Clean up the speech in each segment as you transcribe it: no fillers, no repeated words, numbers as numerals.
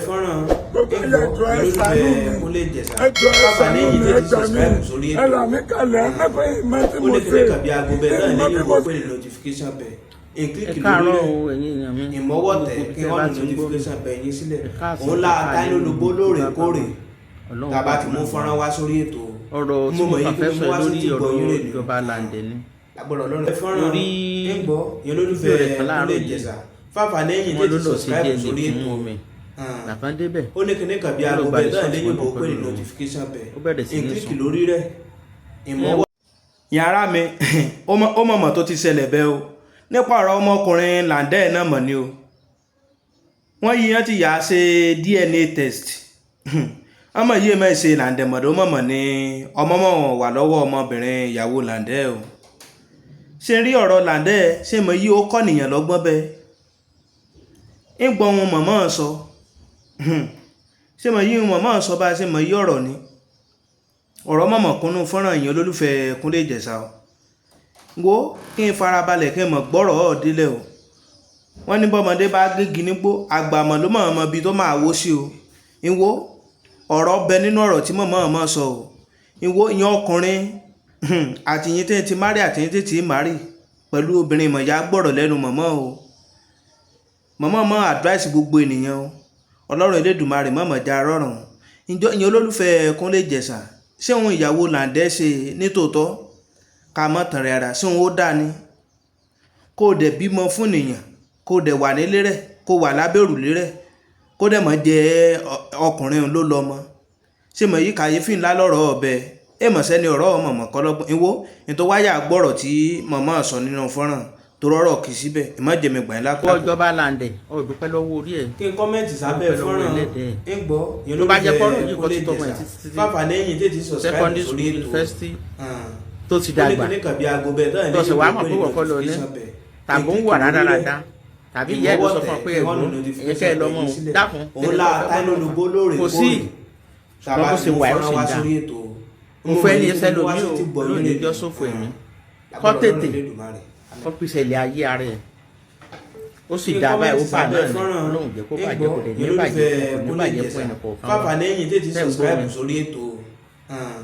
Fọ́nrán Gbogbo ẹgbọ́ ẹjọ́ ẹ ṣàánú olólùfẹ́ mi. Kúnlé Ìjẹ̀ṣà Ẹjọ́ ẹ fáfàní ṣàánú yìí mi, ẹ tètè gbà mí. subscribe sórí Ẹ ètò. là mí kalẹ̀, ẹ mẹ́fẹ́ ìmọ̀ tí Ó mo ní ṣe. kíní kan bí aago bẹ́ẹ̀ náà Ìmọ̀ lẹ́yìn bí ìwọ mo pé ní notification bell Ẹ ìkíríkì lórí káàárọ̀ rẹ̀ o, ẹ̀yin èèyàn mi. ìmọ̀wọ́tẹ̀ Gbogbo ibi kí tẹ́ wọ́n bá ní ti ń gbọ́ mi. notification bell yín sílẹ̀. Ẹ káàsán, Òun la ẹ káalẹ́ táyé-lólobó gbogbo lóòrèkóòrè Ọlọ́run tá a bá ti mú gbàdúrà. fọ́nrán wá sórí ètò. Ọ̀rọ̀ tí Mo mo mọ̀ kàn yìí fẹ́ pé sọ mo wá sí lórí ti gbọ́ ọ̀rọ̀ yín rè ní ìjọba Làǹdẹ̀ ni. Lágbọ́dọ̀ lọ́rùn fọ́nrán Lórí ẹgbọ́ yẹn lólùfẹ́ fídíò rẹ̀ kan láàárọ̀ Kúnlé yìí. Ìjẹ̀ṣà fáfàní yìí Wọ́n tètè ló lọ sí subscribe DNA sórí fún ètò. omi. Bàbá débẹ̀. Ó ní kíní kan bí Ó lọ aago gba bẹ́ẹ̀ náà result lẹ́yìn wọn ìbò pé ní pẹ̀lú notification bell Ó bẹ̀rẹ̀ sí ní ìkíríkì sùn. lórí rẹ̀ ìmọ̀wọ́. Yàrá mi, ó mọ̀mọ́ tó ti ṣẹlẹ̀ bẹ́ẹ̀ o, nípa ọ̀rọ̀ ọmọkùnrin Làǹdẹ̀ náà mọ̀ ni o. Wọ́n yí wọ́n ti yà á ṣe DNA test. Ọmọ yìí mọ̀ ṣe Làǹdẹ̀ mọ̀dọ́ mọ̀mọ́ ni ọmọ mọ̀ wà lọ́wọ́ ọmọbìnrin ìyàwó Làǹdẹ̀ o. Ṣe rí ọ̀rọ̀ Làǹdẹ̀, ṣé mọ̀ yí ó kọ́ nìyàn lọ́gbọ́n bẹ́ẹ̀ ń gbọ́ ohun mọ̀mọ́ sọ. Ṣé mọ̀ yí mọ̀mọ́ sọ bá ṣe mọ̀ yí ọ̀rọ̀ ni ọ̀rọ̀ mọ̀mọ́ kúnnú fọ́nrán yìí. Olólùfẹ́ Kúnlé Ìjẹ̀ṣà o, wo kí n farabalẹ̀ kí n mọ̀ gbọ́rọ̀ ọ̀ délẹ̀ o. Wọ́n ní bọ́mọdé bá gégi nígbó, àgbàmọ̀ ló mọ̀ ọmọ ibi tó máa wó sí o. Ìwó ọ̀rọ̀ bẹ nínú ọ̀rọ̀ tí mọ̀mọ́ ọmọ sọ o. Ìwó ìyẹn ọkùnrin àtìyín tí ti márì, àtìyín tí ti márì pẹ̀lú obìnrin mọ̀yá, gbọ́rọ̀ lẹ́nu mọ̀mọ́ o. Mọ̀mọ́ mọ́ advice gbogbo ènìyàn o. Ọlọ́run Elédùmarè mọ̀mọ́ já rọrùn ìjọ ìyẹn. Olólùfẹ́ Kúnlé Ìjẹ̀ṣà, ṣé òun ìyàwó Làǹdẹ̀ ṣe nítòótọ́ ká mọ̀ tàn rẹ̀ ara, ṣé òun ó dá ni kó o dẹ̀ bímọ fún nìyàn, kó o dẹ̀ wà nílé rẹ̀, kó o wà lábẹ́ òrùlé rẹ̀, kó dẹ̀ mọ̀ jẹ́ ọkùnrin ló lọ́mọ? Ṣé mọ̀ yí kàyéfì ńlá lọ́rọ̀ ọbẹ̀ ẹ mọ̀ sẹ́ni ọ̀rọ̀ ọmọ mọ̀kọ́lọ́gbọ̀n. Ìwó nítorí wáyà gbọ́rọ̀ tí mọ̀mọ́ sọ nínú fọ́nrán tó rọ́rọ̀ kì í síbẹ̀ ìmọ̀jẹ̀mí gbà yín lápá. Kó ìjọba Làǹdẹ̀, ó dúpẹ́ lọ́wọ́ orí ẹ̀. Kí n comment sábẹ́ Dúpẹ́ lọ́wọ́ fọ́nrán ẹlẹ́dẹ̀ẹ́. ń gbọ́ ìyẹn Tó bá jẹ́ pọ́rọ̀ lólùfẹ́ yìí kọ́ Kúnlé títọ́ ọmọ ẹ̀ Ìjẹ̀ṣà títí títí fáfàní yìí tètè subscribe secondary sórí school, ètò. university tó ti dàgbà. Ó ní kíní kan bí aago bẹ́ẹ̀ náà Tó sì lẹ́yìn wá ìbò mọ̀ pé pé ní wọ́n kọ́ lọ ní. notification bell. Tàbí ń wà rádaràda, tàbí ìyá ẹ̀ ló sọ fún ọ pé ẹ̀gbọ́n ẹ̀yẹ kẹ́ ẹ lọ́mọ o, dákun. Òun la táyé-lólobó lóòrèkóòrè Kò sí tá a bá ṣùgbọ́n bó ti ṣe mú wà ó fọ́nrán sì wá ń dà. sórí ètò. Mo fẹ́ ní ẹsẹ̀ lómi o, lónìí ìjọ sófò ẹ̀mí. Kọ́ tètè kọ́ pèsè ilé ayé ara ẹ̀, ó sì dá báyìí, ó bà náà ní Ọlọ́run jẹ́ kó bàjẹ́, kò dẹ̀ ní bàjẹ́, kò ní bàjẹ́ fún ẹnì kọ̀ọ̀kan wa. Fáfàní yìí tètè Tẹ́ ń gbọ́ subscribe mi. sórí ètò.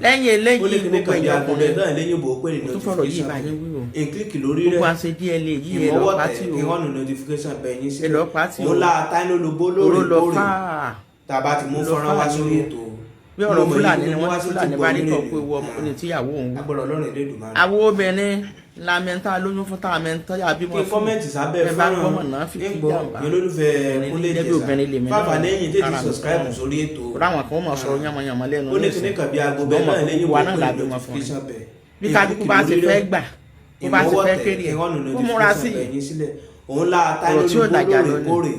Lẹ́yìn Ó ní eléyìí, kíní gbogbo kan bí ẹ̀yìn aago bẹ́ẹ̀ ọkùnrin, náà lẹ́yìn ìbò pé ní mo tún fọ̀rọ̀ yìí notification bá yín wí o. Ìkíríkì lórí rẹ̀ Gbogbo àṣẹ DNA yìí, ẹ lọ ìmọ̀wọ́tẹ̀ pátì kí o. wọ́n nu notification bell yín Ẹ sílẹ̀. lọ pátì o. Òun la táyé-lólobó Toró lọ lóòrèkóòrè fáà tá a bá ti mú lọ fọ́nrán wá fáà sórí ni o. ètò. Bí ọ̀rọ̀ Mo mọ̀ yìí Fúlàní pé ni mo wọ́n wá ní sí Fúlàní ti bá gbọ́ ní yín kọ̀ rè pé wọ ọmọ ní tíyàwó òun wí. Agbọ́dọ̀ Ọlọ́run Elédùmarè. Àwọn obìnrin lamẹ́ta lóyún fún tá a mẹ́ta yà bímọ Kí n fún. comment sábẹ́ Ẹ bá fọ́nrán gbọ́mọ̀ náà fi ń kí gbọ́ jàǹbá. ìyẹn olólùfẹ́ Obìnrin Kúnlé jẹ́ bí Ìjẹ̀ṣà obìnrin lèmi náà. fáfàní yìí tètè Ara mi subscribe kọ́. sórí ètò. Kódà àwọn kan mọ̀ sọ̀rọ̀ yánmọ́yánmọ́ lẹ́nu Ó ní nísìn. kíní kan bí aago bẹ́ẹ̀ Ṣùgbọ́n náà lẹ́yìn gbogbo wa ìbò náà pé la bímọ fún notification bell bí kálukú bá ti fẹ́ gbà, bó bá ti fẹ́ kéré ẹ̀, kí wọ́n nu kó múra sí notification i. bell yín sílẹ̀. Òun la Ọ̀rọ̀ tí ò táyé-lólobó dàjà lọ ni. lóòrèkóòrè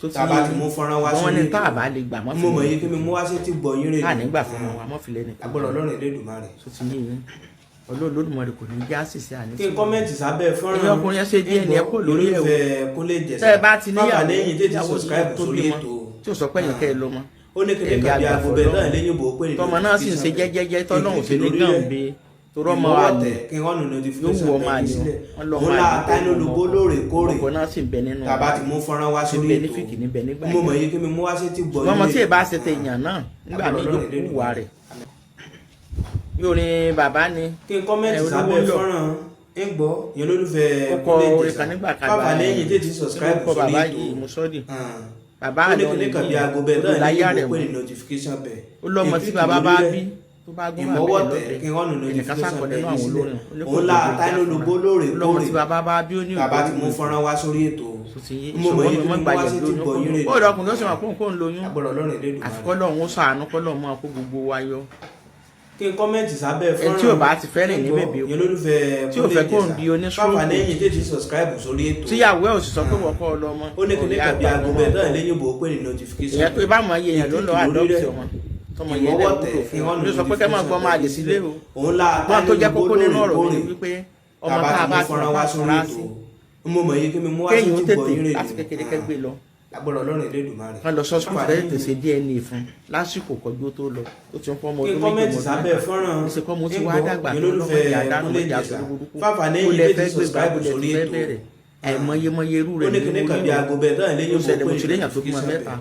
So ti tá a bá ti mú fọ́nrán wá wọ́n sórí ní ètò. tá a bá lè gbà mọ́ Mo mọ̀ yìí pé mi mú wá sí ti gbọ́ yín rè tá a nígbà fún wa mọ́ filẹ̀ nìkan. Agbọ́dọ̀ Ọlọ́run Elédùmarè. So ti yé yín, Ọlọ́run Olódùmarè kò ní já sísẹ àní. Kí n comment sábẹ́ fọ́nrán Ẹ̀yin ọkùnrin, ẹ ṣe DNA kúrò lórí ẹ̀ o. Olólùfẹ́ Kúnlé Ìjẹ̀ṣà Tẹ́ ẹ bá ti níyàwó, fáfàní yìí tètè ìyàwó subscribe tó sórí bímọ, ètò. tí ò sọ pé ẹ̀yìn kẹ́ ẹ lọ́mọ, Ó ní kíní ẹ̀yà kan bí àgbà aago bẹ́ẹ̀ náà fọlọ́run. lẹ́yìn ìbò pé ní Tọmọ náà sì ń ṣe notification bell. jẹ́jẹ́jẹ́, tọ́lọ́hùn sí ní Ìkíríkì lórí gàn rẹ̀ bí torọ́ mọ́ àlè ìmọ̀wọ́tẹ̀ kí wọ́n nu yóò notification wù ọmọ bell àlè yín sílẹ̀. wọn lọ́mọ Òun la àlè táyé-lólobó lóòrèkóòrè ọkọ náà sì ń bẹ nínú tá a bá ti mú fọ́nrán wá ti sórí bẹ ètò. ní fìkì níbẹ̀ nígbà Mo mọ̀ yẹn. yìí kí mi mú wá sí ti gbọ́ Ṣùgbọ́n ọmọ yín tí rè ì bá ṣe tẹ èèyàn náà nígbà míì Agbọ́dọ̀ yóò Ọlọ́run kú wà rẹ̀ yóò ní bàbá ni. Kí n comment Ẹ, olówó sábẹ́ yọ̀. fọ́nrán ń gbọ́ ìyẹn olólùfẹ́ Ó kọ Kúnlé orin Ìjẹ̀ṣà kan nígbà kan fáfàní yìí tètè subscribe kọ sórí bàbá ètò. yìí musọ́dì bàbá Ó ní àná kíní kan bí nìyí aago bẹ́ẹ̀ náà olùláyà lẹ́yìn rẹ̀ ìbò pé mú ní notification bell. ó lọ́mọ tí Ìkíríkì bàbá lórí bá rẹ̀ bí tó bá gún bàbá ẹ̀ ìmọ̀wọ́tẹ̀ lọ́bẹ̀ kí wọ́n nu ẹnìkan notification sákọ̀ bell nínú yín àwọn sílẹ̀. olórin ó ní kò Òun la gbọdọ̀ táyé-lólobó jáfara. Ó lọ́mọ lóòrèkóòrè tí bàbá bá bí ó ní tá a bá ti mú ògbó fọ́nrán wá sórí ètò. So ti yé Mo mọ̀ ìṣòwò yìí mi kí mọ́ mi mú wá gbàjẹ́ sí ti gbọ́ yín lóyún rè ó lọkùnrin ó sì máa kó nǹkan lóyún. Agbọ́dọ̀ Ọlọ́run Elédùmarè. Àfikọ́ lọ́hún ó ṣàánú, kọ́ lọ́hún máa kó gbogbo wa yọ. Kí n comment sábẹ́ Ẹni fọ́nrán tí ò bá ti fẹ́ rìn ní ń gbọ́ bèbè ìyẹn olólùfẹ́ tí ò Kúnlé fẹ́ kó ń Ìjẹ̀ṣà di oníṣòwò. fáfàní yìí tètè subscribe sórí ètò. Tíyàwó ẹ̀ ò sì sọ pé wọ́n kọ́ ọ lọ́mọ. Ó ní kíní kan bí aago bẹ́ẹ̀ náà lẹ́yìn ìbò pé ní notification Ìyẹn pé báwọn ayé yẹn ló ń lọ Ìkíríkì lórí adopt rẹ̀ ọmọ tọmọ yẹn dẹ̀ ìmọ̀wọ́tẹ̀ wúlò kí fún wọ́n un nu ló sọ pé kẹ́ máa gbọ́ máa lè sílé o. Òun la Wọn tó jẹ́ kókó nínú ọ̀rọ̀ mi ni lóòrèkóòrè wípé tá ọmọ a bá tá a ti bá mú ti fọ́nrán wá wá sórí fúnra ètò. sí Mo mọ̀ yìí kí mi mú wá sí kéèyàn ó ti gbọ́ tètè yín rè láti kékeré kẹ́gbẹ́ lọ Lágbọ́dọ̀ Ọlọ́run Elédùmarè. kán lọ sọ́sùkú fẹ́ẹ́ tètè DNA fún lásìkò kọjú tó lọ ó ti ń fọ́ ọmọ Kí ọdún n 2 comment ọmọ ọdún sábẹ́ 3. fọ́nrán Ìṣe kọ́ mo ti ń wá gbọ́ dàgbà ìyẹn tó olólùfẹ́ lọ́mọdé àdánù Kúnlé mọ́jà Ìjẹ̀ṣà sórí burúkú fáfàní ó yìí lẹ tètè fẹ́ gbé subscribe gbà ó lẹ sórí ti fẹ́ ètò. bẹ̀rẹ̀ àìmọyemọye irú Ó rẹ̀ ní kíní kan bí aago bẹ́ẹ̀ náà lẹ́yìn ó ìbò ṣẹlẹ̀ pé mo ti léyàn tó bímọ notification mẹ́ta bell.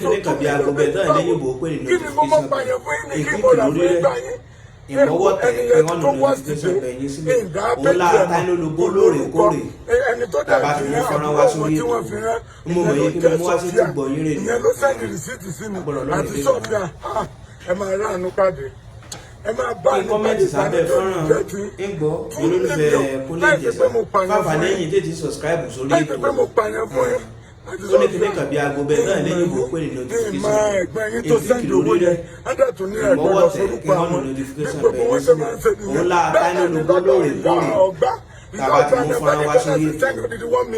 kíní kan bí aago bẹ́ẹ̀ tán ìlẹ́yìnbó pé ní Kí ni mo mọ̀ notification pààyàn fún yín ní kí ìkíkì mo rà lórí fún rẹ̀ ìgbà yín? Ìmọ̀wọ́ tẹ̀ Ẹni pé yẹn wọ́n tó nù wá notification síbi bẹ̀ yín sílẹ̀. ìgbà Òun lára abẹ́jẹ́ tánilólobó lóòrèkóòrè ẹni tó tàbá dẹ̀ fi fi mú rán fọ́nrán wá àbúrò sórí wọn tí ètò. wọ́n fi rán, Mo mọ̀ ìyẹn ló yín kí jẹ́ mo wá sí Sofia. ti gbọ̀ yín rè. Ìyẹn ló send receipt sí mi Agbọ́dọ̀ lọ́rùn àti ilé Sofia. Ah, ẹ máa ráàánú pàdé, ẹ máa bá Kí àánú comment pàdé. sábẹ́ fọ́nrán Jẹ́ ti ń gbọ́ olólùfẹ́ Kúnlé Ìjẹ̀ṣà fáfàní ẹ̀yìn tètè subscribe sórí láì ètò. pé mo pààyàn fún yín àti Ó ní kíní kan bí aago bẹ́ẹ̀ náà lẹ́yìnbó pé ní notification ìmọ̀ ẹ̀gbọ́n yín tó ìkíkì send owó lórí yẹn rẹ̀ ádàtún ní ẹ̀gbọ́n Ìmọ̀wọ́ lọ tẹ̀ forúkọ kí wọ́n àwọn nù notification bí gbogbo bẹ̀ wọn yín ṣe máa ń ṣe sílẹ̀. nìyẹn. Òun lára Bẹ́ẹ̀ ni tánilólobó lọ́dọ̀ ìyá lóòrèkóòrè ọgbà Tá a bá ti mú fọ́nrán wá sórí ètò,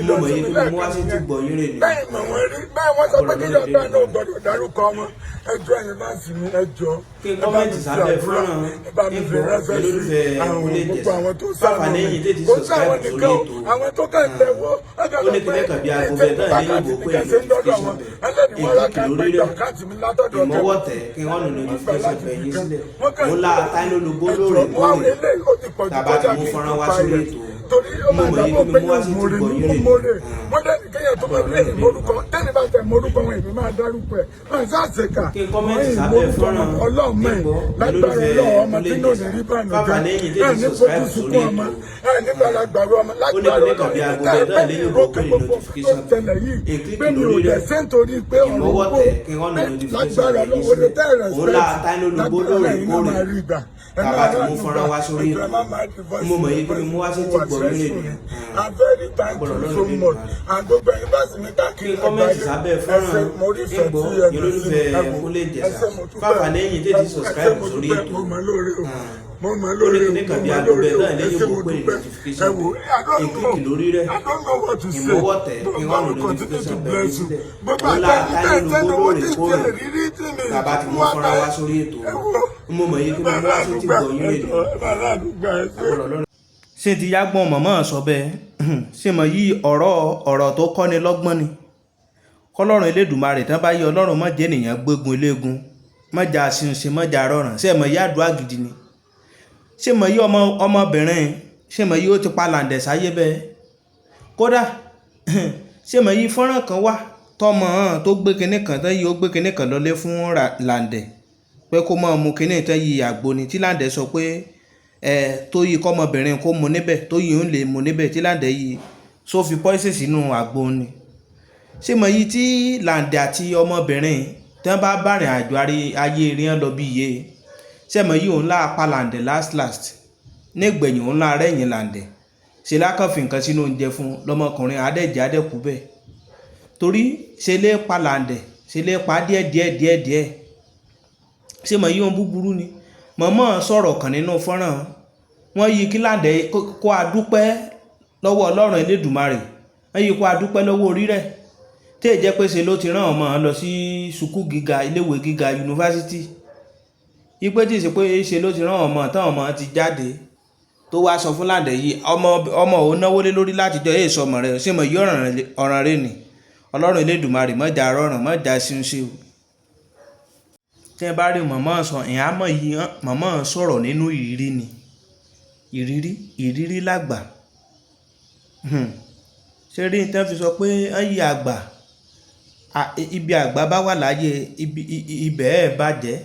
mo mọ̀ yí pé mo mú wá sí ti gbọ̀ yín rè ni. Bẹ́ẹ̀ mọ̀ wọ́n rí bẹ́ẹ̀, wọ́n sọ pé kíjọba náà gbọ́dọ̀ dárúkọ wọn. Ẹjọ́, ẹ̀yin bá sì mí, ẹjọ́. Kí n comment sábẹ́ fọ́nrán Ẹ bá mi fi ipò ránṣẹ́ sí olólùfẹ́ àwọn Kúnlé gbogbo Ìjẹ̀ṣà. àwọn tó Fáfà sáà lẹ́yìn tètè kò sáwọn subscribe sórí nìkan o, ètò. àwọn tó kàn tẹ̀wọ́. Ó ní kíní kan bí aago bẹ́ẹ̀ náà ní ìbò pé notification bẹ̀ èkìtì lórí rẹ̀ ìmọ̀wọ́ tẹ̀ kí wọ́n nù notification bẹ̀ yín sílẹ̀. Òun la táìlólobó lóòrèkóòrè tá a bá ti mú fọ́nrán wá sórí ètò. Torí ó Mo máa mọ̀ yí dábọ̀ pé pé mo wá sí ti mo gbọ̀ yín rè mórè wọ́n dẹ́ni kéèyàn tó máa lẹ́yìn morúkọ tẹ́ni bá tẹ morúkọ wọn, èmi máa dárúkọ ẹ̀ wọ́n ṣáà ṣèkà. Kí n comment sábẹ́ fọ́nrán Ọlọ́run mẹ́rin ipò lágbára olólùfẹ́ Ọlọ́run, ọmọ tí Kúnlé náà ní Ìjẹ̀ṣà. rí bànújẹ́ Fáfà lẹ́yìn ẹ̀ tètè ní subscribe fojú sórí sunkún ọmọ ètò. ẹ̀ ní gbàlagbàrú ọmọ Ó ní lágbára kíní kan bí Ọlọ́run aago tẹ́ bẹ́ẹ̀ náà ní ìbò rókè pé gbogbo tó notification tẹ̀lẹ̀ yìí èkìtì pé mi ò lórí dẹ̀ rẹ̀ ṣe nítorí pé ọ̀rọ̀ ìmọ̀wọ́ owó tẹ̀ kí wọ́n nù notification lágbára bẹ̀ yín Ọlọ́run orí sílẹ̀. tẹ́ rẹ̀ Òun la táìlólobó lágbára ẹ̀yin náà lóòrèkóòrè máa rí gbà ẹ tá a máa bá ti rà mú nù fọ́nrán gbà wá sórí ẹjọ́ ẹ ètò. má máa di voice Mo mọ̀ yí pé mo wá sí ti gbọ̀ yín rè ni. I'm very thankful so much and gbogbo ẹ̀yin bá sì mí Kí káàkiri n comment sábẹ́ fọ́nrán mo rí ìfẹ́ ipò tí ẹ nà sí olólùfẹ́ mi. Ẹ wò, Kúnlé ẹ Ìjẹ̀ṣà. ṣé, mo dúpẹ́. Fáfà lẹ́yìn tètè Ẹ ṣé, subscribe mo sórí dúpẹ́. ètò. Mo mọ̀ lóore o, mo mọ̀ Ó ní lóore o, kíní kan mo bí mọ̀ aago lóore bẹ́ẹ̀ o. náà Ẹ lẹ́yìn ṣé, ìbò mo pé dúpẹ́. notification Ẹ wò, bẹ̀ I don't know. èkìtì lórí rẹ̀ I don't know what to say. ìmọ̀wọ́ tẹ̀ But kí God wọ́n nù will continue to notification bẹ̀ bless yín you. sílẹ̀. Gbogbo Òun la àtẹ̀yìn tẹ́ ẹ táìlólobó owó tí lóòrèkóòrè tẹ̀ rírí tí mi tá a bá ti mú wá fọ́nrán wá báyìí. sórí ètò. Ẹ wò, Mo mọ̀ yí pé mo wá sí ti gbọ̀ yín rè ni. ẹ bá aládùúgbà, ẹ ṣé. Ṣé ti yágbọ́n mọ̀mọ́ sọ bẹ́ẹ̀? Ṣé mọ̀ yí ọ̀rọ̀ ọ̀rọ̀ tó kọ́ni lọ́gbọ́n ni kọ́lọ́run Elédùmarè tán bá yí Ọlọ́run mọ̀ jẹ́ ènìyàn gbégun eléegun mọ̀jà ṣinṣin mọ̀jà rọrùn. Ṣé mọ̀ yí àdúrà gidi ni? Ṣé mọ̀ yí ọmọ ọmọbìnrin, ṣé mọ̀ yí ó ti pa làǹdẹ̀ sáyé bẹ́ẹ̀? Kódà ṣé mọ̀ yí fọ́nrán kan wà tọmọ hàn tó gbé kinní kan tán yí ó gbé kinní kan lọlé fún làǹdẹ̀ pé kó máa mu kinní tán yí àgbo ni, tí làǹdẹ̀ sọ pé ẹ tó yí kọ́mọbìnrin kó mu níbẹ̀, tó yí ń lè mu níbẹ̀, tí làǹdẹ̀ yí só fi poison sínú àgbo ni. Ṣé mọ̀ yí tí làǹdẹ̀ àti ọmọbìnrin tí wọ́n bá bàrìn àjò ayé rí hàn lọ bí iye, ṣé mọ̀ yí òun láà pa làǹdẹ̀ last last nígbẹ̀yìn, òun láà rẹ̀yìn làǹdẹ̀ ṣe lákàn fi nǹkan sínú oúnjẹ fún lọmọkùnrin adẹ́jẹ́ adẹ́kù bẹ́ẹ̀, torí ṣe lè pa làǹdẹ̀, ṣe lè pa díẹ̀ díẹ̀ díẹ̀ díẹ̀. Ṣé mọ̀ yí ohun búburú ni? Mọ̀mọ́ sọ̀rọ̀ kan nínú fọ́nrán wọ́n yí kí làǹdẹ̀ kó a dúpẹ́ lọ́wọ́ Ọlọ́run Elédùmarè, wọ́n yí kó a dúpẹ́ lọ́wọ́ orí rẹ̀ tí èyí jẹ́ pé ṣe ló ti rán ọmọ lọ sí sukú gíga, iléèwé gíga, yunifásitì, ipe tí ì ṣe pé ṣe ló ti rán ọmọ tán, ọmọ ti jáde tó wá sọ fún làǹdẹ̀ yìí ọmọ ọmọ òun náwó lé lórí látijọ́ èyí sọmọ rẹ̀. Ṣé mọ̀ yí ọ̀ràn rẹ̀ ni? Ọlọ́run Elédùmarè mọ̀jà rọrùn mọ̀jà ṣinṣin o. Tí ẹ bá rí mọ̀mọ́ sọ ìyá mọ̀ yìí, mọ̀mọ́ sọ̀rọ̀ nínú ìrírí ni, ìrírí ìrírí làgbà. Ṣé rí tán fi sọ pé ń yí àgbà, ibi àgbà bá wà láyé ibi ibẹ̀ ẹ̀ bàjẹ́,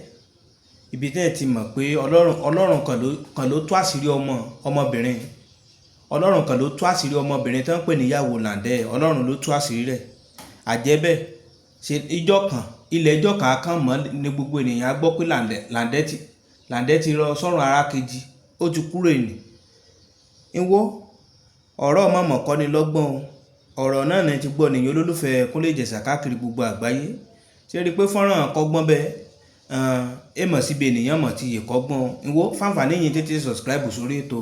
ibi tí ẹ ti mọ̀ pé Ọlọ́run Ọlọ́run kan ló tú àṣírí ọmọ ọmọbìnrin, Ọlọ́run kan ló tú àṣírí ọmọbìnrin tó ń pè níyàwó làǹdẹ̀, Ọlọ́run ló tú àṣírí rẹ̀. Àjẹ́bẹ̀ ṣe ìjọ kan ilẹ̀ ìjọ kan kàn mọ́ ní gbogbo ènìyàn á gbọ́ pé làǹdẹ̀ làǹdẹ̀ ti rọ sọ́run ara kejì, ó ti kúrò ní. Ìwọ ọ̀rọ̀ mọ̀mọ́ kọ́ni lọ́gbọ́n o, ọ̀rọ̀ náà ní ti gbọ́ nìyẹn. Olólùfẹ́ Kúnlé Ìjẹ̀ṣà káàkiri gbogbo àgbáyé, ṣe rí i pé fọ́nrán kọ́gbọ́n bẹ́ẹ̀ ẹ mọ̀ síbi ènìyàn mọ̀ ti yè kọ́gbọ́n. Ìwọ fáǹfààní yìí tètè subscribe sórí ètò.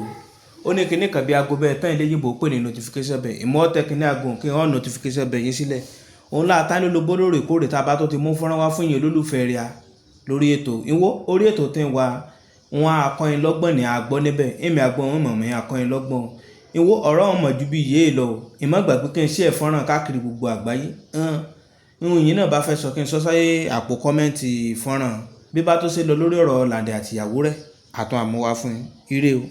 Ó ní kinní kan bí aago bẹ́ẹ̀ tán ilé yìnbó pè ní notification bell, ìmọ̀ tẹ kinní aago kí wọ́n notification bell yín sílẹ̀. Òun láà tá lólobó lóòrèkóòrè tá a bá tó ti mú fọ́nrán wá fún yín olólùfẹ́ rẹ̀ lórí ètò. Ìwọ orí ètò tí ń wa wọn akọyin lọ́gbọ̀n ní àgbọ́ níbẹ̀, èmi àgbọ̀n wọn mọ̀ mí akọyin lọ́gbọ̀n. Ìwọ ọ̀rọ̀ ọmọ ju bí yéé lọ o, ìmọ̀ gbàgbé kí n ṣe ẹ̀fọ́nrán káàkiri gbogbo àgbáyé. Ihun yìí náà bá fẹ́ sọ kí n sọ sáyé àpò comment fọ́nrán bí bá tó ṣe lọ lórí ọ̀rọ̀ làǹdẹ̀ àtìyàwó rẹ̀ àtún àmúwá fún yín. Ire o.